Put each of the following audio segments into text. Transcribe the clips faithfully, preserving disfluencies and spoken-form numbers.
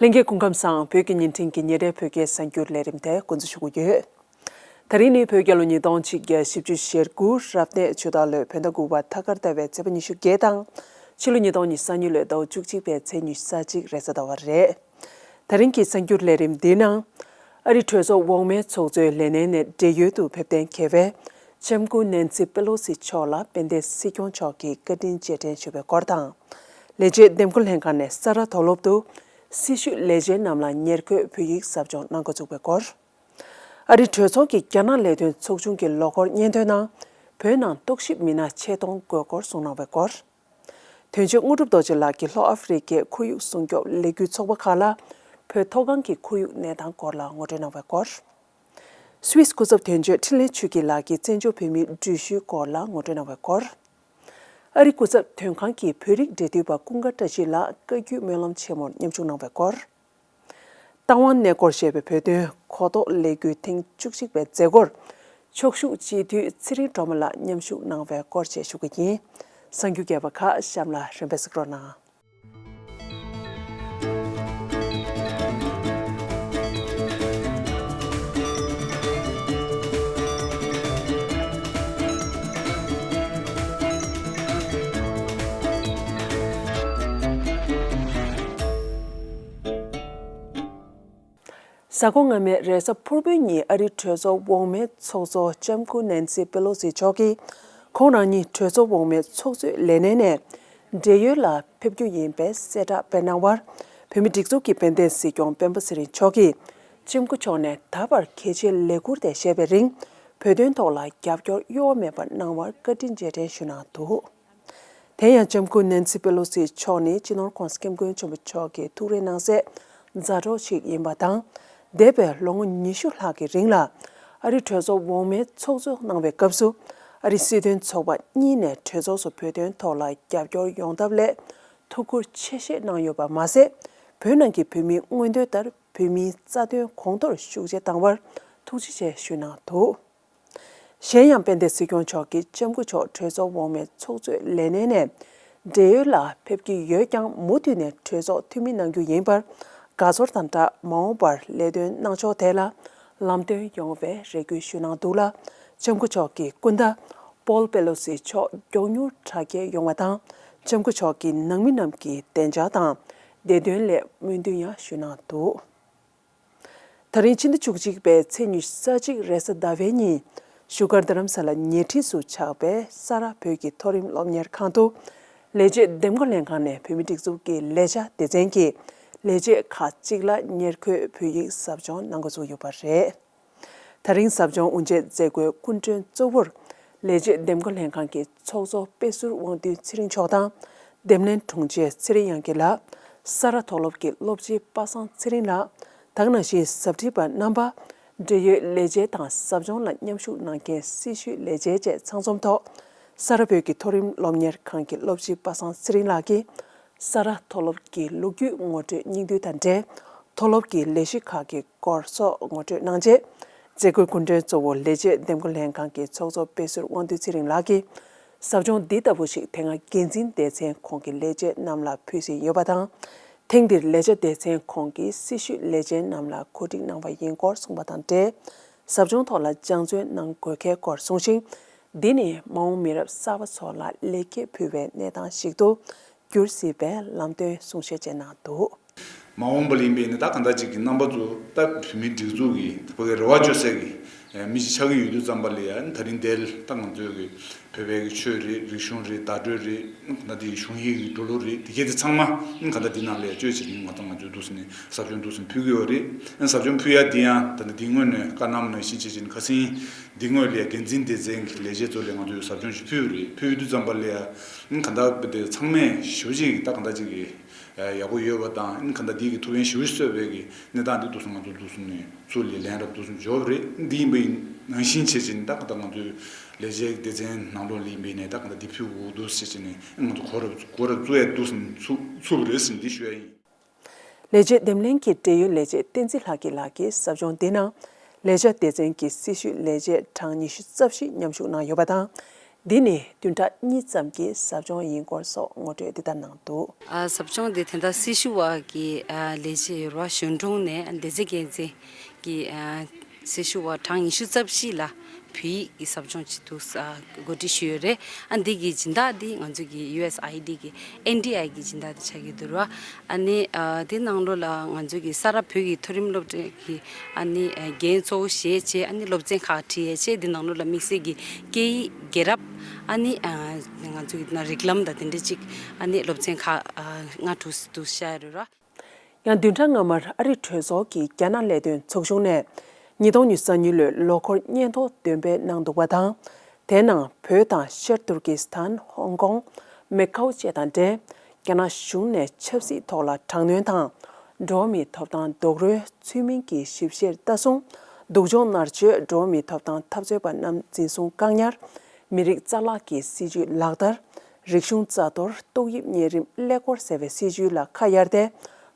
ལྷན་རྒྱས་སྐུ་ཁམས་བཟང་། བོད་ཀྱི་ཉིན་ཕྲན་གྱི་ཉིན་རེའི་བོད་སྐད་གསར་འགྱུར་ལས་རིམ་དེ་འགོ་འཛུགས་ཞུ་གི་ཡོད། དེ་རིང་ནི་བོད་རྒྱལ་ལོ་ཉིས་སྟོང་གཅིག་བརྒྱ་བཞི་བཅུ་ཞེ་དགུ་རབ་གནས་ཆུ་སྟག་ལོའི་བོད་ཟླ་དགུ་པ་ཐ་སྐར་ཟླ་བའི་ཚེས་པ་ཉི་ཤུ་བརྒྱད་དང་། ཕྱི་ལོ་ཉིས་སྟོང་ཉི་ཤུ་རྩ་གཉིས་ལོའི་ཟླ་བ་བཅུ་གཅིག་པའི་ཚེས་ཉི་ཤུ་རྩ་གཅིག་རེས་གཟའ་ཟླ་བ་རེད། དེ་རིང་གི་གསར་འགྱུར་ལས་རིམ་འདིའི་ནང་། ཨ་རི་གྲོས་ཚོགས་འོག་མའི་ཚོགས་གཙོའི་ལས་གནས་ནས་བགྲེས་ཡོལ་དུ་ཕེབས་གཏན་འཁེལ་བའི་ལྕམ་སྐུ་ནན་སི་པེ་ལོ་སི་མཆོག་ལ་དཔལ་ལྡན་སྲིད་སྐྱོང་མཆོག་གིས་བཀའ་དྲིན་རྗེས་དྲན་ཞུ་བའི་སྐོར་དང་། ལས་བྱེད་འདེམས་བསྐོ་ལྷན་ཁང་ནས་ས་རཱ་མཐོ་སློབ་ཏུ་སྲི་ཞུ་ལས་བྱེད་རྣམས་ལ་ཉེར་མཁོའི་བོད་ཡིག་ཟབ་སྦྱོང་གནང་འགོ་བཙུགས་པའི་སྐོར། ཨ་རི་གྲོས་ཚོགས་ཀྱི་རྒྱ་ནག་ལས་དོན་ཚོགས་ཆུང་གི་ལོ་འཁོར་སྙན་ཐོའི་ནང་། བོད་ནང་རྟོག་ཞིབ་མི་སྣ་ཆེད་གཏོང་དགོས་སྐོར་གསུངས་གནང་བའི་སྐོར། དོན་གཅོད་དངོས་གྲུབ་རྡོ་རྗེ་ལགས་ཀྱིས་ལྷོ་ཨ་ཧྥེ་རི་ཁའི་ཁོར་ཡུག་སྲུང་སྐྱོབ་ལས་འགུལ་ཚོགས་པ་ཁག་ལ་བོད་མཐོ་སྒང་གི་ཁོར་ཡུག་གནས་སྟངས་སྐོར་ལ་ངོ་སྤྲོད་གནང་བའི་སྐོར། སུད་སི་སྐུ་ཚབ་དོན་གཅོད་འཕྲིན་ལས་ཆོས་སྐྱིད་ལགས་ཀྱིས་བཙན་བྱོལ་བོད་མིའི་འགྲུལ་བཞུད་སྐོར་ལ་ངོ་སྤྲོད་གནང་བའི་སྐོར། ཨ་རི་སྐུ་ཚབ་དོན་ཁང་གི་བོད་རིགས་འབྲེལ་མཐུད་པ་ཀུན་དགའ་བཀྲ་ཤིས་ལགས་བཀའ་བརྒྱུད་སྨོན་ལམ་ཆེན་མོར་མཉམ་ཞུགས་གནང་བའི་སྐོར། རྟ་དབང་གནས་སྐོར་ཞེས་པའི་བོད་དོན་གོ་རྟོགས་ལས་འགུལ་ཐེངས་བཅུ་གཅིག་པའི་མཛད་སྒོར། ཕྱོགས་བཞུགས་སྤྱི་འཐུས་ཚེ་རིང་སྒྲོལ་མ་ལགས་མཉམ་ཞུགས་གནང་བའི་སྐོར་བཅས་ཞུ་གི་ཡིན། གསར་འགྱུར་རྒྱས་པ་ཁག་གཤམ་ལ་རིམ་པས་གཟིགས་རོགས་གནང་། གཟའ་འཁོར་སྔ་མའི་རེས་གཟའ་ཕུར་བུའི་ཉིན་ཨ་རིའི་གྲོས་ཚོགས་འོག་མའི་ཚོགས་གཙོ་ལྕམ་སྐུ་ནན་སི་པེ་ལོ་སི་མཆོག་གིས། ཁོང་རང་ཉིད་གྲོས་ཚོགས་འོག་མའི་ཚོགས་གཙོའི་ལས་གནས་ནས་བགྲེས་ཡོལ་ལ་ཕེབས་རྒྱུ་ཡིན་པའི་གསལ་བསྒྲགས་སྤེལ་གནང་བར། བོད་མིའི་སྒྲིག་འཛུགས་ཀྱི་དཔལ་ལྡན་སྲིད་སྐྱོང་སྤེན་པ་ཚེ་རིང་མཆོག་གིས། ལྕམ་སྐུ་མཆོག་ནས་ད་བར་གལ་ཆེའི་ལས་འཁུར་དེ་བཞེས་པའི་རིང་། བོད་དོན་ཐོག་ལ་རྒྱབ་སྐྱོར་གཡོ་བ་མེད་པ་གནང་བར་བཀའ་དྲིན་རྗེས་དྲན་ཞུས་གནང་འདུག། དེ་ཡང་ལྕམ་སྐུ་ནན་སི་པེ་ལོ་སི་མཆོག་ནི་སྤྱི་ནོར་༸གོང་ས་༸སྐྱབས་མགོན་ཆེན་པོ་མཆོག་གི་ཐུགས་རེ་གནང་སའི་མཛའ་གྲོགས་ཤིག་ཡིན་པ་དང་། འདས་པའི་ལོ་ངོ་ཉི་ཤུ་ལྷག་གི་རིང་ལ། ཨ་རིའི་གྲོས་ཚོགས་འོག་མའི་ཚོགས་གཙོ་གནང་བའི་སྐབས་སུ། ཨ་རིའི་སྲིད་དོན་ཚོགས་པ་གཉིས་ནས་གྲོས་ཚོགས་སུ་བོད་དོན་ཐོག་ལ་རྒྱབ་སྐྱོར་ཡོང་ཐབས་སླད་ཐུགས་ཁུར་ཆེ་བཞེས་གནང་ཡོད་པ་མ་ཟད། བོད་ནང་གི་བོད་མིའི་མངོན་འདོད་ལྟར་བོད་མིའི་རྩ་དོན་གོང་མཐོར་ཤུགས་ཆེ་བཏང་བར་ཐུགས་རྗེ་ཆེ་ཞུས་གནང་འདུག། གཞན་ཡང་དཔལ་ལྡན་སྲིད་སྐྱོང་མཆོག་གིས་ལྕམ་སྐུ་མཆོག་གྲོས་ཚོགས་འོག་མའི་ཚོགས་གཙོའི་ལས་གནས་ནས་བགྲེས་ཡོལ་ལ་ཕེབས་ཀྱི་ཡོད་ཀྱང་། མུ་མཐུད་ནས་གྲོས་ཚོགས་འཐུས་མི་གནང་རྒྱུ་ཡིན་པར་དགའ་ཚོར་དང་སྦྲགས། མ་འོངས་པར་ལས་དོན་གནང་ཕྱོགས་དེ་ལ་ལམ་སྟོན་ཡོང་བའི་རེ་སྐུལ་ཞུས་གནང་འདུག་ལ། ལྕམ་སྐུ་མཆོག་གི་སྐུ་ཟླ་པོལ་པེ་ལོ་སི་མཆོག་མགྱོགས་མྱུར་དྲག་སྐྱེད་ཡོང་བ་དང་། ལྕམ་སྐུ་མཆོག་གི་ནང་མི་རྣམས་ཀྱི་བདེ་འཇགས་དང་བདེ་དོན་སླད་སྨོན་འདུན་ཡང་ཞུས་གནང་འདུག། ད་རིང་ཕྱི་ཟླ་བཅུ་གཅིག་པའི་ཚེས་ཉི་ཤུ་རྩ་གཅིག་རེས་གཟའ་ཟླ་བའི་ཉིན། བཞུགས་སྒར་རྡ་རམ་ས་ལ་ཉེ་འཁྲིས་སུ་ཆགས་པའི་ས་རཱ་བོད་ཀྱི་མཐོ་རིམ་སློབ་གཉེར་ཁང་དུ། ལས་བྱེད་འདེམས་བསྐོ་ལྷན་ཁང་ནས་བོད་མིའི་སྒྲིག་འཛུགས་ཀྱི་ལས་བྱ་སྡེ་ཚན་གྱི་ལས་བྱེད་ཁག་ཅིག་ལ་ཉེར་མཁོའི་བོད་ཡིག་ཟབ་སྦྱོང་གནང་འགོ་བཙུགས་ཡོད་པ་རེད། ད་རིང་ཟབ་སྦྱོང་དབུ་འབྱེད་མཛད་སྒོའི་སྐུ་མགྲོན་གཙོ་བོར། ལས་བྱེད་འདེམས་བསྐོ་ལྷན་ཁང་གི་ཚོགས་གཙོ་དཔེ་ཟུར་དབང་འདུས་ཚེ་རིང་མཆོག་དང་། འདེམས་ལྷན་དྲུང་ཆེ་ཚེ་རིང་དབྱངས་སྐྱིད་ལགས། ས་རཱ་མཐོ་སློབ་ཀྱི་སློབ་སྤྱི་པ་སངས་ཚེ་རིང་ལགས། ད་ག་ནང་བཞིན་ཟབ་ཁྲིད་པ་རྣམ་པ། འབྲེལ་ཡོད་ལས་བྱེད་དང་ཟབ་སྦྱོང་ལ་མཉམ་ཞུགས་གནང་མཁན་སྲི་ཞུའི་ལས་བྱེད་བཅས་ཚང་འཛོམས་ཐོག། ས་རཱ་བོད་ཀྱི་མཐོ་རིམ་སློབ་གཉེར་ཁང་གི་སློབ་སྤྱི་པ་སངས་ཚེ་རིང་ལགས་ཀྱིས། ས་རཱ་མཐོ་སློབ་ཀྱི་ལོ་རྒྱུས་ངོ་སྤྲོད་སྙིང་བསྡུས་དང་འབྲེལ། མཐོ་སློབ་ཀྱི་ལས་གཞི་ཁག་གི་སྐོར་སོགས་ངོ་སྤྲོད་གནང་རྗེས། མཛད་སྒོའི་སྐུ་མགྲོན་གཙོ་བོ་ལས་བྱེད་འདེམས་བསྐོ་ལྷན་ཁང་གི་ཚོགས་གཙོ་དཔེ་ཟུར་དབང་འདུས་ཚེ་རིང་ལགས་ཀྱིས། ཟབ་སྦྱོང་འདི་ལྟ་བུ་ཞིག་དེ་སྔ་འགན་འཛིན་སྡེ་ཚན་ཁོངས་ཀྱི་ལས་བྱེད་རྣམས་ལ་ཕུལ་ཟིན་ཡོད་པ་དང་། ཐེངས་འདིར་ལས་བྱ་སྡེ་ཚན་ཁོངས་ཀྱི་སྲི་ཞུའི་ལས་བྱེད་རྣམས་ལ་གོ་སྒྲིག་གནང་བ་ཡིན་སྐོར་གསུངས་པ་དང་འབྲེལ། ཟབ་སྦྱོང་ཐོག་ལ་སྦྱང་བརྩོན་གནང་དགོས་གལ་སྐོར་གསུངས་ཤིང་། འདི་ནི་མ་འོངས་མི་རབས་གསར་པ་ཚོ་ལ་ལེགས་སྐྱེས་ཕུལ་བའི་གནས་སྟངས་ཤིག་ཏུ་འགྱུར་སྲིད་པའི་ལམ་སྟོན་གསུང་བཤད་བྱས་གནང་འདུག། མ་འོངས་པ་ལ་ཡིན་པས་ནི་ད་གང་ལྟར་ཅིག་གི་རྣམ་པ་ཚོ་ད་བོད་མིའི་སྒྲིག་འཛུགས་ཀྱི་ད་ཕ་གི་རེ་བ་བཅོལ་སའི་གི་མི་ཞིག་ཆགས་ཀྱི་ཡོད་དུས་ཙམ་པ་ལ་ཡང་ད་རིང་འདིར་ད་ང་ཚོའི་གི་བོད་པའི་གི་ཆོས་རེད། རིག་གཞུང་རེད། བརྡ་སྤྲོད་རེད། གང་ལྟར་དེ་གཞུང་ཡིག་གི་འགྲོ་ལུགས་རེད། དེ་གས་དེ་ཚང་མ་གང་ལྟར་འདི་ནང་ལ་ཡང་བཅོལ་བྱས་ནས་ང་ཚོ་ང་ཚོའི་འདུག་ཟེར་ནས་ཟབ་སྦྱོང་འདུག་ཟེར་ནས་ཕུལ་གི་ཡོད་རེད། ཟབ་སྦྱོང་ཕུལ་ཡ་དེ་ཡང་ད་ནི་འདི་སྔོན་ནས་བཀའ་གནང་ནང་བཞིན་བྱས་བྱས་ནས་ཁ་སང་འདི་སྔོན་ལ་ཡང་འགན་འཛིན་སྡེ་ཚན་གྱི་ལས་བྱེད་ཚོ་ལ་ང་ཚོས་ཟབ་སྦྱོང་ཞིག་ཕུལ་ཡོད་རེད། ཕུལ་ཡོད་དུས་ཙམ་པ་ལ་ཡང་གང་ལྟར་དེ་ཚང་མས་ཞེ་པོ་ཅིག་ད་གང་ལྟར་ཅིག་གི་ཡག་པོ་ཡོད་པ་དང་། ཨིན་ག་འདྲ་འདི་གི་ཐུགས་ཕན་ཞེ་པོ་ཞིག་གསོས་པའི་གི་གནས་སྟངས་འདི་འདུག་སེ་ང་ཚོ་འདུག་སེ་ནས་ཚུར་ལ་ལན་རབ་འདུག་སེ་འབྱོར་བ་རེད། འདི་ཡིན་པའི་ནང་བཞིན་བྱེད་ཅིག་ད་ག་ད་ང་ཚོའི་ལས་བྱེད་སྡེ་ཚན་ནང་ལོགས་ལ་ཡིན་པའི་ནས་ད་ག་འདྲ་འདི་ཕུལ་དགོས་འདུག་ཟེར་ཅིག་ནས་ང་ཚོ་གོ་རབ་གོ་རབ་བཙུགས་ཡ་འདུག་སེ་ཚུགས་ཚུགས་པ་རེད་ཟེར་འདི་ཞུ་ཡ་ཡིན། ལས་བྱེད་འདེམས་ལྷན་གྱི་འབྲེལ་ཡོད་ལས་བྱེད་བསྟན་འཛིན་ལྷ་སྐྱིད་ལགས་ཀྱིས་ཟབ་སྦྱོང་འདི་ནང་ལས་བྱ་སྡེ་ཚན་གྱི་སྲི་ཞུའི་ལས་བྱེད་གྲངས་ཉི་ཤུ་རྩ་བཞི་མཉམ་ཞུགས་གནང་ཡོད་པ་དང་། འདི་ནི་བདུན་ཕྲག་གཉིས་ཙམ་གྱི་ཟབ་སྦྱོང་ཡིན་སྐོར་སོགས་ངོ་སྤྲོད་འདི་ལྟར་གནང་འདུག། ཨ། ཟབ་སྦྱོང་འདི་དེ་འདྲ་སྲི་ཞུ་བ་གི་ཨ་ལས་བྱེད་ཡོད་རེད་བ། གཞོན་དྲུང་ནས་ལས་བྱེད་འགན་འཛིན་གྱི་ཨ་སྲི་ཞུ་བ་གྲངས་ཉི་ཤུ་རྩ་བཞི་ལ་བོད་ཡིག་གི་ཟབ་སྦྱོང་བྱེད་འདུག་ས་གོ་སྒྲིག་ཞུས་ཡོད་རེད། ཨ། འདི་གི་སྦྱིན་བདག་འདི་ང་ཚོ་གི་ཡུ་ཨེས་ཨའི་ཌི་གི་ཨེན་ཌི་ཨའི་གི་སྦྱིན་བདག་དེ་ཆགས་ཀྱི་འདུག་ར། ཨ་ནི་ཨ་དེ་ནང་ལོགས་ལ་ང་ཚོ་གི་ས་རཱ་བོད་ཀྱི་མཐོ་རིམ་སློབ་གྲྭ་གི་ཨ་ནི་ཨ་འགན་གཙོ་བོ་བཞེས་བྱས། ཨ་ནི་སློབ་ཚན་ཁག་ཁྲིད་ཡས་བྱས། དེ་ནང་ལོགས་ལ་དམིགས་བསལ་གྱི་སྐད་ཡིག་རྒྱལ་རབས། ཨ་ནི་ཨ་ང་ཚོ་གི་ན་རིགས་ལམ་དང་དེ་འདྲ་ཅིག་ཨ་ནི་སློབ་ཚན་ཁག་ཨ་ལྔ་དྲུག་འདུག་བཞག་ཡོད་རེད་ར། ཡང་བདུན་ཕྲག་སྔ་མར་ཨ་རིའི་གྲོས་ཚོགས་ཀྱི་རྒྱ་ནག་ལས་དོན་ཚོགས་ཆུང་ནས་ཉིས་སྟོང་ཉི་ཤུ་རྩ་གཉིས་ལོའི་ལོ་འཁོར་སྙན་ཐོ་འདོན་སྤེལ་གནང་འདུག་པ་དང་། དེའི་ནང་བོད་དང་ཤར་ཏུར་ཀི་སི་ཐན། ཧོང་ཀོང་། མེ་ཀའོ་བཅས་དང་འབྲེལ་རྒྱ་ནག་གཞུང་ནས་ཆབ་སྲིད་ཐོག་ལ་དྲག་གནོན་དང་། འགྲོ་བ་མིའི་ཐོབ་ཐང་རྡོག་རོལ་ཚུལ་མིན་གྱི་ཞིབ་བཤེར་ལྟ་སྲུང་། སྡུག་སྦྱོང་མནར་གཅོད། འགྲོ་བ་མིའི་ཐོབ་ཐང་འཐབ་རྩོད་པ་རྣམས་འཛིན་བཟུང་བཀག་ཉར། མི་རིགས་རྩ་བརླག་གི་སྲིད་ཇུས་ལག་བསྟར། རིག་གཞུང་རྩ་གཏོར། ཏོག་དབྱིབས་གཉན་རིམས་ཀླད་ཀོར་ཟེར་བའི་སྲིད་ཇུས་ལ་ཁ་གཡར་ཏེ།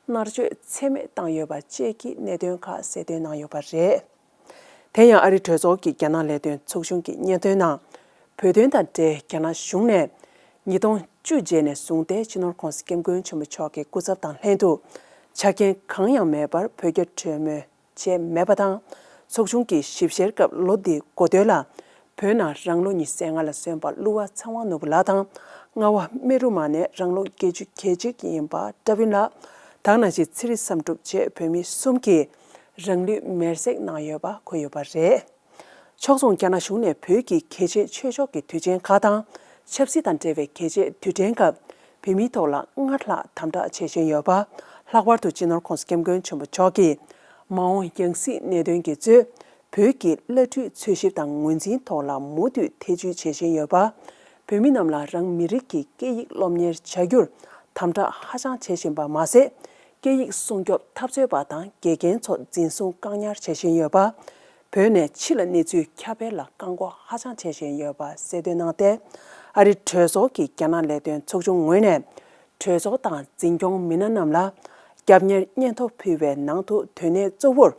མནར་གཅོད་ཚད་མེད་བཏང་ཡོད་པ་བཅས་ཀྱི་གནད་དོན་ཁག་གསལ་སྟོན་གནང་ཡོད་པ་རེད། དེ་ཡང་ཨ་རིའི་གྲོས་ཚོགས་ཀྱི་རྒྱ་ནག་ལས་དོན་ཚོགས་ཆུང་གི་སྙན་ཐོའི་ནང་། བོད་དོན་དང་འབྲེལ་རྒྱ་ནག་གཞུང་ནས་ཉིས་སྟོང་བཅུ་རྗེས་ནས་བཟུང་སྟེ་སྤྱི་ནོར་༸གོང་ས་༸སྐྱབས་མགོན་ཆེན་པོ་མཆོག་གི་སྐུ་ཚབ་དང་ལྷན་དུ་ཆ་རྐྱེན་གང་ཡང་མེད་པར་བོད་རྒྱ་གྲོས་མོལ་བྱས་མེད་པ་དང་། ཚོགས་ཆུང་གི་ཞིབ་བཤེར་སྐབས་ལོ་འདིའི་འགོ་སྟོད་ལ་བོད་ནང་རང་ལོ་ཉི་ཤུ་རྩ་ལྔ་ལ་སོན་པ་གླུ་བ་ཚེ་དབང་ནོར་བུ་ལགས་དང་། རྔ་བ་སྨན་རུ་མ་ནས་རང་ལོ་བརྒྱད་ཅུ་གྱ་གཅིག་ཡིན་པ་ཏྲ་བིན་ལགས། དེ་ནང་བཞིན་ཚེ་རིང་བསམ་གྲུབ་བཅས་བོད་མི་གསུམ་གྱིས་རང་ལུས་མེར་སྲེག་གནང་ཡོད་པ་འཁོད་ཡོད་པ་རེད། ཕྱོགས་མཚུངས་རྒྱ་ནག་གཞུང་ནས་བོད་ཀྱི་གལ་ཆེའི་ཆོས་ཕྱོགས་ཀྱི་དུས་ཆེན་ཁག་དང་། ཆབ་སྲིད་དང་འབྲེལ་བའི་གལ་ཆེའི་དུས་དྲན་སྐབས་བོད་མིའི་ཐོག་ལ་སྔར་ལྷག་དམ་དྲག་བྱེད་བཞིན་ཡོད་པ། ལྷག་པར་དུ་སྤྱི་ནོར་༸གོང་ས་༸སྐྱབས་མགོན་ཆེན་པོ་མཆོག་གིས་མ་འོངས་ཡང་སྲིད་གནད་དོན་གྱི་གཙོས་བོད་ཀྱི་བླ་སྤྲུལ་འཚོལ་ཞིབ་དང་ངོས་འཛིན་ཐོག་ལ་མུ་མཐུད་ཐེ་བྱུས་བྱེད་བཞིན་ཡོད་པ། བོད་མི་རྣམས་ལ་རང་མི་རིགས་ཀྱི་སྐད་ཡིག་སློབ་གཉེར་བྱ་རྒྱུར་དམ་དྲག་ཧ་ཅང་བྱེད་བཞིན་པ་མ་ཟད། སྐད་ཡིག་སྲུང་སྐྱོབ་འཐབ་རྩོད་པ་དང་དགེ་རྒན་ཚོ་འཛིན་བཟུང་བཀག་ཉར་བྱེད་བཞིན་ཡོད་པ། བོད་ནས་ཕྱི་ལ་གནས་ཚུལ་ཁྱབ་སྤེལ་ལ་བཀག་འགོག་ཧ་ཅང་བྱེད་བཞིན་ཡོད་པ་གསལ་སྟོན་གནང་སྟེ། ཨ་རིའི་གྲོས་ཚོགས་ཀྱི་རྒྱ་ནག་ལས་དོན་ཚོགས་ཆུང་ངོས་ནས་གྲོས་ཚོགས་དང་འཛིན་སྐྱོང་མི་སྣ་རྣམས་ལ་རྒྱབ་གཉེར་སྙན་ཐོ་ཕུལ་བའི་ནང་དུ། དོན་གནད་གཙོ་བོར་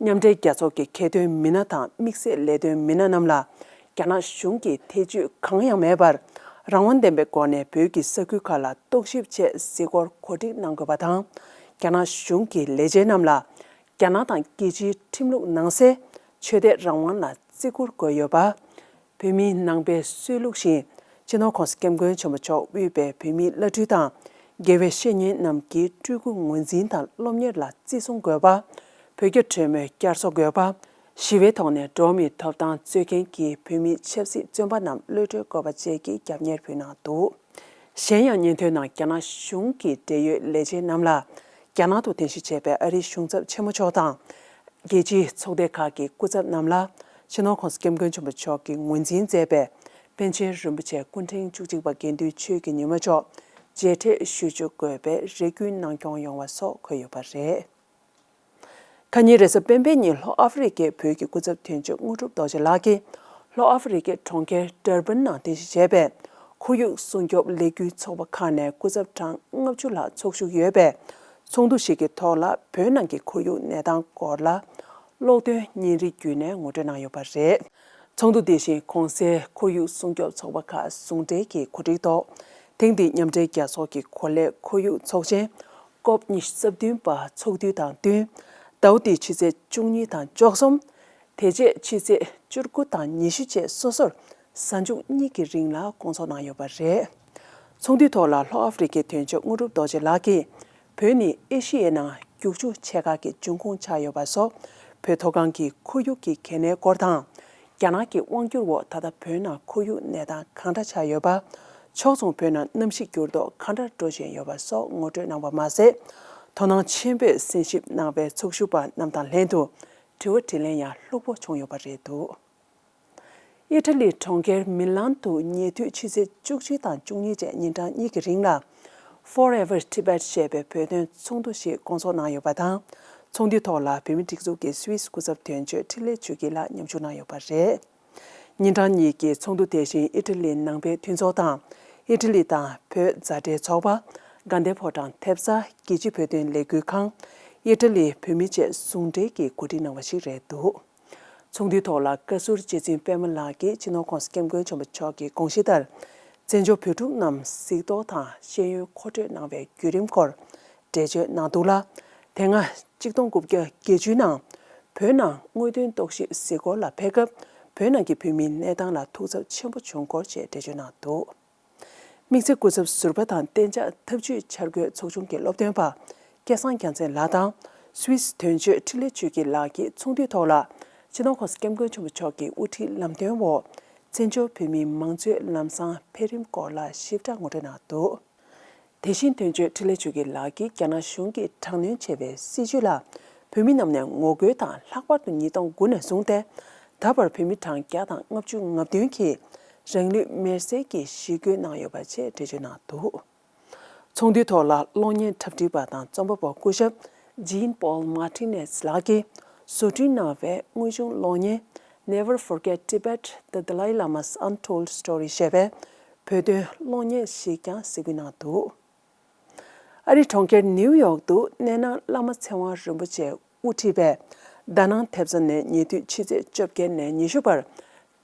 མཉམ་འབྲེལ་རྒྱལ་ཚོགས་ཀྱི་ཁ་འདོན་མི་སྣ་དང་དམིགས་བསལ་ལས་དོན་མི་སྣ་རྣམས་ལ་རྒྱ་ནག་གཞུང་གིས་ཐེ་བྱུས་གང་ཡང་མེད་པར་རང་དབང་ལྡན་པའི་སྒོ་ནས་བོད་ཀྱི་ས་ཁུལ་ཁག་ལ་རྟོག་ཞིབ་ཆེད་གཟིགས་སྐོར་གོ་སྒྲིག་གནང་དགོས་པ་དང་། རྒྱ་ནག་གཞུང་གི་ལས་བྱེད་རྣམས་ལ་རྒྱ་ནག་དང་རྒྱལ་སྤྱིའི་ཁྲིམས་ལུགས་ནང་གསལ་ཆོས་དད་རང་དབང་ལ་བརྩི་བཀུར་དགོས་ཡོད་པ། བོད་མིའི་ནང་པའི་སྲོལ་ལུགས་བཞིན་སྤྱི་ནོར་༸གོང་ས་༸སྐྱབས་མགོན་ཆེན་པོ་མཆོག་དབུས་པའི་བོད་མིའི་བླ་སྤྲུལ་དང་། དགེ་བའི་བཤེས་གཉེན་རྣམས་ཀྱི་སྤྲུལ་སྐུ་ངོས་འཛིན་དང་སློབ་གཉེར་ལ་བརྩི་སྲུང་དགོས་པ། བོད་རྒྱ་གྲོས་མོལ་བསྐྱར་གསོ་དགོས་པ། ཞི་བའི་ཐོག་ནས་འགྲོ་བ་མིའི་ཐོབ་ཐང་རྩོད་མཁན་གྱི་བོད་མིའི་ཆབ་སྲིད་བཙོན་པ་རྣམས་གློད་གྲོལ་དགོས་པ་བཅས་ཀྱི་རྒྱབ་གཉེར་ཕུལ་གནང་འདུག། གཞན་ཡང་སྙན་ཐོའི་ནང་རྒྱ་ནག་གཞུང་གི་འབྲེལ་ཡོད་ལས་བྱེད་རྣམས་ལ་རྒྱ་ནག་ཏུ་རྟེན་གཞི་བྱས་པའི་ཨ་རིའི་གཞུང་ཚབ་ཆེན་མོ་མཆོག་དང་། རྒྱལ་སྤྱིའི་ཚོགས་སྡེ་ཁག་གི་སྐུ་ཚབ་རྣམས་ལ་སྤྱི་ནོར་༸གོང་ས་༸སྐྱབས་མགོན་ཆེན་པོ་མཆོག་གིས་ངོས་འཛིན་མཛད་པའི་པཎ་ཆེན་རིན་པོ་ཆེ་སྐུ་ཕྲེང་བཅུ་གཅིག་པ་དགེ་འདུན་ཆོས་ཀྱི་ཉི་མ་མཆོག་མཇལ་འཕྲད་ཞུ་བཅུག་དགོས་པའི་རེ་སྐུལ་གནང་སྐྱོང་ཡོང་བ་སོགས་འཁོད་ཡོད་པ་རེད། ཁ་ཉིན་རེས་གཟའ་སྤེན་པའི་ཉིན་ལྷོ་ཨ་ཧྥེ་རི་ཁའི་བོད་ཀྱི་སྐུ་ཚབ་དོན་གཅོད་དངོས་གྲུབ་རྡོ་རྗེ་ལགས་ཀྱིས་ལྷོ་ཨ་ཧྥེ་རི་ཁའི་གྲོང་ཁྱེར་ཌར་བན་ནང་རྟེན་གཞི་བྱས་པའི་ཁོར་ཡུག་སྲུང་སྐྱོབ་ལས་འགུལ་ཚོགས་པ་ཁག་ནས་སྐུ་ཚབ་གྲངས་ལྔ་བཅུ་ལྷག་ཚོགས་ཞུགས་ཡོད་པའི་ཚོགས་འདུ་ཞིག་གི་ཐོག་ལ། བོད་ནང་གི་ཁོར་ཡུག་གནས་སྟངས་སྐོར་ལ་ཀློག་འདོན་བརྙན་རིས་བརྒྱུད་ནས་ངོ་སྤྲོད་གནང་ཡོད་པ་རེད། ཚོགས་འདུ་དེ་བཞིན་གོང་གསལ་ཁོར་ཡུག་སྲུང་སྐྱོབ་ཚོགས་པ་ཁག་ཟུང་འབྲེལ་གྱི་གོ་སྒྲིག་ཐོག་དེང་འདིའི་མཉམ་འབྲེལ་རྒྱལ་ཚོགས་ཀྱི་གོ་ལའི་ཁོར་ཡུག་ཚོགས་ཆེན་ཀོབ་ཉི་ཤུ་རྩ་བདུན་པ་ཚོགས་དུས་དང་བསྟུན། ཟླ་བ་འདིའི་ཕྱི་ཚེས་བཅུ་གཉིས་དང་བཅུ་གསུམ། དེ་རྗེས་ཕྱི་ཚེས་བཅུ་དགུ་དང་ཉི་ཤུ་བཅས་སོ་སོར་གཟའ་མཇུག་གཉིས་ཀྱི་རིང་ལ་སྐོང་ཚོགས་གནང་ཡོད་པ་རེད། ཚོགས་འདུའི་ཐོག་ལ་ལྷོ་ཨ་ཧྥེ་རི་ཁའི་དོན་གཅོད་དངོས་གྲུབ་རྡོ་རྗེ་ལགས་ཀྱིས། བོད་ནི་ཨེ་ཤི་ཡའི་ནང་རྒྱུག་ཆུ་ཆེ་ཁག་གི་འབྱུང་ཁུངས་ཆགས་ཡོད་པ་སོགས། བོད་མཐོ་སྒང་གི་ཁོར་ཡུག་གི་གལ་གནད་སྐོར་དང་། རྒྱ་ནག་གི་དབང་སྒྱུར་འོག་ད་ལྟ་བོད་ནང་ཁོར་ཡུག་གནས་སྟངས་གང་འདྲ་ཆགས་ཡོད་པ། ཕྱོགས་མཚུངས་བོད་ནང་གནམ་གཤིས་འགྱུར་ལྡོག་གང་འདྲ་འགྲོ་བཞིན་ཡོད་པ་སོགས་ངོ་སྤྲོད་གནང་བ་མ་ཟད། དོ་སྣང་ཆེན་པོས་གསན་ཞིབ་གནང་བའི་ཚོགས་ཞུགས་པ་རྣམས་དང་ལྷན་དུ་དྲི་བ་དྲིས་ལན་ཡང་ལྷུག་པོ་བྱུང་ཡོད་པ་རེད་འདུག། ཨི་ཊ་ལི་གྲོང་ཁྱེར་མི་ལན་དུ་ཉེ་དུས་ཕྱི་ཚེས་བཅུ་གཅིག་དང་བཅུ་གཉིས་བཅས་ཉིན་གྲངས་གཉིས་ཀྱི་རིང་ལ། Forever Tibet ཞེས་པའི་བོད་དོན་ཚོགས་འདུ་ཞིག་སྐོང་ཚོགས་གནང་ཡོད་པ་དང་། ཚོགས་འདུའི་ཐོག་ལ་བོད་མིའི་སྒྲིག་འཛུགས་ཀྱི་སུད་སི་སྐུ་ཚབ་དོན་གཅོད་འཕྲིན་ལས་ཆོས་སྐྱིད་ལགས་མཉམ་ཞུགས་གནང་ཡོད་པ་རེད། ཉིན་གྲངས་གཉིས་ཀྱི་ཚོགས་འདུ་དེ་བཞིན་ཨི་ཊ་ལིའི་ནང་པའི་མཐུན་ཚོགས་དང་། ཨི་ཊ་ལི་དང་བོད་མཛའ་འབྲེལ་ཚོགས་པ། དགའ་ལྡན་ཕོ་བྲང་ཐེབས་རྩ། རྒྱལ་སྤྱིའི་བོད་དོན་ལས་འགུལ་ཁང་། ཨི་ཊ་ལིའི་བོད་མི་བཅས་ཟུང་འབྲེལ་གྱིས་གོ་སྒྲིག་གནང་བ་ཞིག་རེད་འདུག། ཚོགས་འདུའི་ཐོག་ལ་བཀའ་ཟུར་རྗེ་བཙུན་པད་མ་ལགས་ཀྱིས་སྤྱི་ནོར་༸གོང་ས་༸སྐྱབས་མགོན་ཆེན་པོ་མཆོག་གི་དགོངས་གཞི་ལྟར། བཙན་བྱོལ་བོད་ཕྲུག་རྣམས་གཟིགས་རྟོག་དང་ཤེས་ཡོན་མཁོ་སྤྲོད་གནང་བའི་བརྒྱུད་རིམ་སྐོར་འགྲེལ་བརྗོད་གནང་འདུག་ལ། དེ་སྔ་གཅིག་སྟོང་དགུ་བརྒྱ་བརྒྱད་ཅུའི་ནང་བོད་ནང་དངོས་དོན་རྟོག་ཞིབ་གཟིགས་སྐོར་ལ་ཕེབས་སྐབས། བོད་ནང་གི་བོད་མིའི་གནས་སྟངས་ལ་ཐུགས་འཚབ་ཆེན་པོ་བྱུང་སྐོར་བཅས་འགྲེལ་བརྗོད་གནང་འདུག། དམིགས་བསལ་སྐུ་ཚབ་ཟུར་པ་དང་གཏན་འཇགས་འཐབ་ཇུས་འཆར་འགོད་ཚོགས་ཆུང་གི་སློབ་སྟོན་པ་སྐལ་བཟང་རྒྱལ་མཚན་ལགས་དང་། སུད་སི་དོན་གཅོད་འཕྲིན་ལས་ཆོས་སྐྱིད་ལགས་ཀྱིས་ཚོགས་འདུའི་ཐོག་ལ། སྤྱི་ནོར་༸གོང་ས་༸སྐྱབས་མགོན་ཆེན་པོ་མཆོག་གི་དབུ་ཁྲིད་ལམ་སྟོན་འོག་བཙན་བྱོལ་བོད་མིའི་མང་གཙོའི་ལམ་བཟང་འཕེལ་རིམ་སྐོར་ལ་ཞིབ་ཕྲ་ངོ་སྤྲོད་གནང་འདུག། དེ་བཞིན་དོན་གཅོད་འཕྲིན་ལས་ཆོས་སྐྱིད་ལགས་ཀྱིས་རྒྱ་ནག་གཞུང་གིས་དྲག་གནོན་བྱས་པའི་སྲིད་བྱུས་ལ་བོད་མི་རྣམས་ནས་ངོ་རྒོལ་དང་། ལྷག་པར་དུ་ཉིས་སྟོང་དགུ་ནས་བཟུང་སྟེ་ད་བར་བོད་མི་གྲངས་བརྒྱ་དང་ལྔ་བཅུ་ང་བདུན་གྱིས་རང་ལུས་མེར་སྲེག་གིས་ཞི་རྒོལ་གནང་ཡོད་པ་བཅས་འགྲེལ་བརྗོད་གནང་འདུག། ཚོགས་འདུའི་ཐོག་ལ་གློག་བརྙན་འཁྲབ་ཁྲིད་པ་དང་རྩོམ་པ་པོ་སྐུ་ཞབས་Jean Paul Martinez ལགས་ཀྱིས་བཟོ་སྐྲུན་གནང་བའི་དངོས་བྱུང་གློག་བརྙན་Never Forget Tibet, The Dalai Lama's Untold Story ཞེས་པའི་བོད་དོན་གློག་བརྙན་ཞིག་ཀྱང་གཟིགས་འབུལ་གནང་འདུག། ཨ་རིའི་གྲོང་ཁྱེར་ནིའུ་ཡོག་ཏུ་གནས་ནང་བླ་མ་ཚེ་དབང་རིན་པོ་ཆེ་དབུ་ཁྲིད་པའི་དྷ་ནང་ཐེབས་རྩ་ནས་ཉེ་དུས་ཕྱི་ཚེས་བཅོ་བརྒྱད་ནས་ཉི་ཤུ་བར་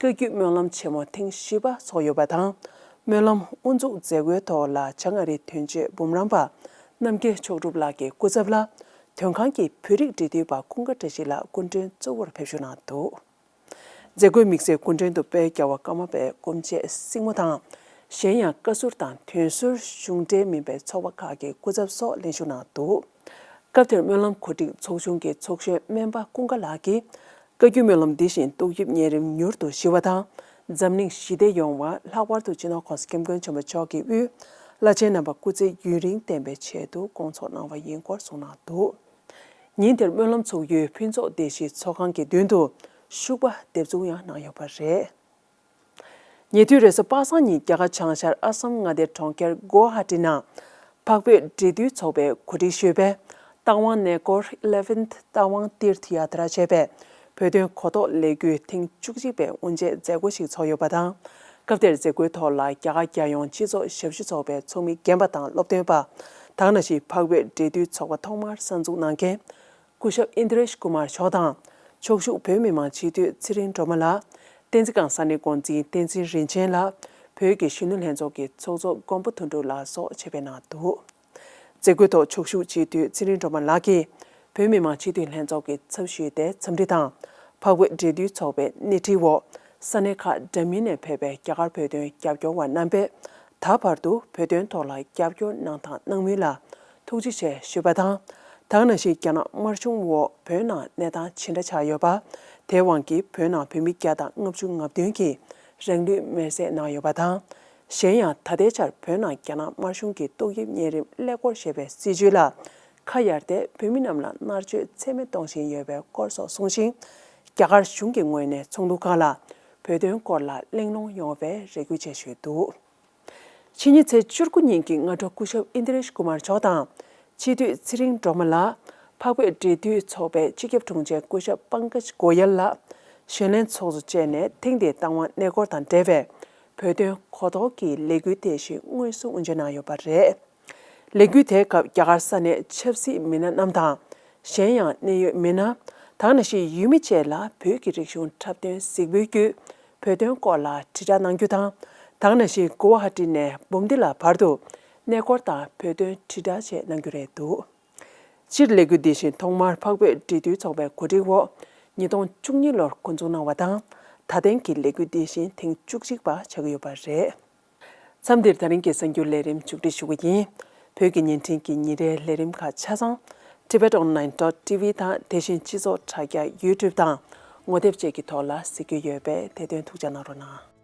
བཀའ་བརྒྱུད་སྨོན་ལམ་ཆེན་མོ་ཐེངས་བཞི་པ་ཚོགས་ཡོད་པ་དང་། སྨོན་ལམ་དབུ་འཛུགས་མཛད་སྒོའི་ཐོག་ལ་བྱང་ཨ་རིའི་དོན་གཅོད་འབུམ་རམས་པ་རྣམ་རྒྱལ་མཆོག་གྲུབ་ལགས་ཀྱི་སྐུ་ཚབ་ལ་དོན་ཁང་གི་བོད་རིགས་འབྲེལ་མཐུད་པ་ཀུན་དགའ་བཀྲ་ཤིས་ལགས་སྐུ་མགྲོན་གཙོ་བོར་ཕེབས་བཞུགས་གནང་འདུག། མཛད་སྒོའི་དམིགས་བསལ་སྐུ་མགྲོན་དུ་དཔལ་རྒྱལ་བ་ཀརྨ་པའི་སྐུ་མཆེད་སྲིང་མོ་དང་། གཞན་ཡང་བཀའ་ཟུར་དང་དོན་ཟུར་གཞུང་འབྲེལ་མིན་པའི་ཚོགས་པ་ཁག་གི་སྐུ་ཚབ་སོགས་ལྷན་ཞུགས་གནང་འདུག། སྐབས་དེར་སྨོན་ལམ་གོ་སྒྲིག་ཚོགས་ཆུང་གི་ཚོགས་གཞོན་སྨན་པ་ཀུན་དགའ་ལགས་ཀྱིས། བཀའ་བརྒྱུད་སྨོན་ལམ་འདི་བཞིན་ཏོག་དབྱིབས་གཉན་རིམས་མྱུར་དུ་ཞི་བ་དང་། འཛམ་གླིང་ཞི་བདེ་ཡོང་བ། ལྷག་པར་དུ་སྤྱི་ནོར་༸གོང་ས་༸སྐྱབས་མགོན་ཆེན་པོ་མཆོག་གི་དབུས་བླ་ཆེན་རྣམ་པ་སྐུ་ཚེ་ཡུན་རིང་བརྟན་པའི་ཆེད་དུ་སྐོང་ཚོགས་གནང་བ་ཡིན་སྐོར་གསུངས་གནང་འདུག། ཉིན་དེར་སྨོན་ལམ་ཚོགས་ཡུལ་ཕུན་ཚོགས་སྡེ་བཞིའི་ཚོགས་ཁང་གི་མདུན་དུ་ཤུག་པ་འདེབས་འཛུགས་ཡང་གནང་ཡོད་པ་རེད། ཉེ་དུས་རེས་གཟའ་པ་སངས་ཉིན་རྒྱ་གར་བྱང་ཤར་ཨ་སམ་མངའ་སྡེའི་གྲོང་ཁྱེར་གུ་ཝ་ཧ་ཏི་ནང་འཕགས་བོད་འབྲེལ་མཐུད་ཚོགས་པས་གོ་སྒྲིག་ཞུས་པའི་རྟ་དབང་གནས་སྐོར་eleventh Tawang Tirth Yatra ཞེས་པའི་བོད་དོན་གོ་རྟོགས་ལས་འགུལ་ཐེངས་བཅུ་གཅིག་པའི་དབུ་འབྱེད་མཛད་སྒོ་ཞིག་ཚོགས་ཡོད་པ་དང་། སྐབས་དེར་མཛད་སྒོའི་ཐོག་ལ་རྒྱ་གར་རྒྱལ་ཡོངས་སྤྱི་ཚོགས་ཞབས་ཞུ་ཚོགས་པའི་ཚོགས་མི་རྒན་པ་དང་སློབ་སྟོན་པ། ད་ག་ནང་བཞིན་འཕགས་བོད་འབྲེལ་མཐུད་ཚོགས་པ་ཐོག་མར་གསར་འཛུགས་གནང་མཁན་སྐུ་ཞབས་ཨིན་དྲེཤ་ཀུ་མར་མཆོག་དང་། ཕྱོགས་བཞུགས་བོད་མི་མང་སྤྱི་འཐུས་ཚེ་རིང་སྒྲོལ་མ་ལགས། བསྟན་འཛིན་སྒང་ས་གནས་འགོ་འཛིན་བསྟན་འཛིན་རིན་ཆེན་ལགས། བོད་ཀྱི་གཞོན་ནུ་ལྷན་ཚོགས་ཀྱི་ཚོགས་གཙོ་མགོན་པོ་དོན་གྲུབ་ལགས་སོགས་ཆེད་ཕེབས་གནང་འདུག། མཛད་སྒོའི་ཐོག་ཕྱོགས་བཞུགས་སྤྱི་འཐུས་ཚེ་རིང་སྒྲོལ་མ་ལགས་ཀྱིས་བོད་མི་མང་སྤྱི་འཐུས་ལྷན་ཚོགས་ཀྱི་ཚབ་ཞུས་ཏེ་འཚམས་འདྲི་དང་། འཕགས་བོད་འབྲེལ་མཐུད་ཚོགས་པའི་སྣེ་ཁྲིད་འོག་ས་གནས་ཁག་འདྲ་མིན་ནས་ཕེབས་པའི་རྒྱ་གར་བོད་དོན་རྒྱབ་སྐྱོར་བ་རྣམ་པས་ད་བར་དུ་བོད་དོན་ཐོག་ལ་རྒྱབ་སྐྱོར་གནང་དང་གནང་མུས་ལ་ཐུགས་རྗེ་ཆེ་ཞུས་པ་དང་། ད་ག་ནང་བཞིན་རྒྱ་ནག་དམར་གཞུང་འོག་བོད་ནང་གནས་སྟངས་ཇི་འདྲ་ཆགས་ཡོད་པ། དེའི་དབང་གིས་བོད་ནང་བོད་མི་བརྒྱ་དང་ལྔ་བཅུ་ང་བདུན་གྱིས་རང་ལུས་མེར་སྲེག་གནང་ཡོད་པ་དང་། གཞན་ཡང་ད་ལྟའི་ཆར་བོད་ནང་རྒྱ་ནག་དམར་གཞུང་གིས་ཏོག་དབྱིབས་གཉན་རིམས་ཀླད་ཀོར་ཞེས་པའི་སྲིད་བྱུས་ལ་ཁ་གཡར་ཏེ་བོད་མི་རྣམས་ལ་མནར་གཅོད་ཚད་མེད་གཏོང་བཞིན་ཡོད་པའི་སྐོར་སོགས་གསུངས་ཤིང་། རྒྱ་གར་གཞུང་གི་ངོས་ནས་ཚོགས་འདུ་ཁག་ལ་བོད་དོན་སྐོར་ལ་གླེང་སློང་ཡོང་བའི་རེ་སྐུལ་བཅས་ཞུས་འདུག། ཕྱི་ཉིན་ཚེས་བཅུ་དགུ་ཉིན་གྱི་སྔ་དྲོ་སྐུ་ཞབས་ཨིན་དྲེཤ་ཀུ་མར་མཆོག་དང་། སྤྱི་འཐུས་ཚེ་རིང་སྒྲོལ་མ་ལགས། འཕགས་བོད་འབྲེལ་མཐུད་ཚོགས་པའི་སྤྱི་ཁྱབ་དྲུང་ཆེ་སྐུ་ཞབས་པང་ཀཇ་གོ་ཡལ་ལགས། གཞོན་ལྷན་ཚོགས་གཙོ་བཅས་ནས་ཐེངས་འདིའི་རྟ་དབང་གནས་སྐོར་དང་འབྲེལ་བའི་བོད་དོན་གོ་རྟོགས་ཀྱི་ལས་འགུལ་དེ་བཞིན་དངོས་སུ་དབུ་འབྱེད་གནང་ཡོད་པ་རེད། ལས་འགུལ་དེའི་སྐབས་རྒྱ་གར་ས་གནས་ཆབ་སྲིད་མི་སྣ་རྣམས་དང་། གཞན་ཡང་གནད་ཡོད་མི་སྣ། ད་ག་ནང་བཞིན་ཡུལ་མི་བཅས་ལ་བོད་ཀྱི་རིག་གཞུང་འཁྲབ་སྟོན་གཟིགས་འབུལ་བརྒྱུད་བོད་དོན་སྐོར་ལ་དྲིལ་བསྒྲགས་གནང་རྒྱུ་དང་། ད་ག་ནང་བཞིན་གུ་ཝ་ཧ་ཏི་ནས་འབུམ་སྡེ་ལ་བར་དུ་གནས་སྐོར་དང་བོད་དོན་དྲིལ་བསྒྲགས་བཅས་གནང་རྒྱུ་རེད་འདུག། སྤྱིར་ལས་འགུལ་འདི་བཞིན་ཐོག་མར་འཕགས་བོད་འབྲེལ་མཐུད་ཚོགས་པའི་གོ་སྒྲིག་འོག་ཉིས་སྟོང་བཅུ་གཉིས་ལོར་འགོ་འཛུགས་གནང་བ་དང་། ད་ཐེངས་ཀྱི་ལས་འགུལ་འདི་བཞིན་ཐེངས་བཅུ་གཅིག་པ་ཆགས་ཀྱི་ཡོད་པ་རེད། མཚམས་འདིར་ད་རིང་གི་གསར་འགྱུར་ལས་རིམ་མཇུག་སྒྲིལ་ཞུ་གི་ཡིན། བོད་ཀྱི་བརྙན་འཕྲིན་གྱི་ཉིན་རེའི་ལས་རིམ་ཁག་ཆ་ཚང་Tibet Online dot T V དང་། དེ་བཞིན་སྤྱི་ཚོགས་དྲ་རྒྱ་YouTube དང་ངོ་དེབ་བཅས་ཀྱི་ཐོག་ལ་གཟིགས་རྒྱུ་ཡོད་པས་དེ་དོན་ཐུགས་འཇགས་གནང་རོགས་གནང་།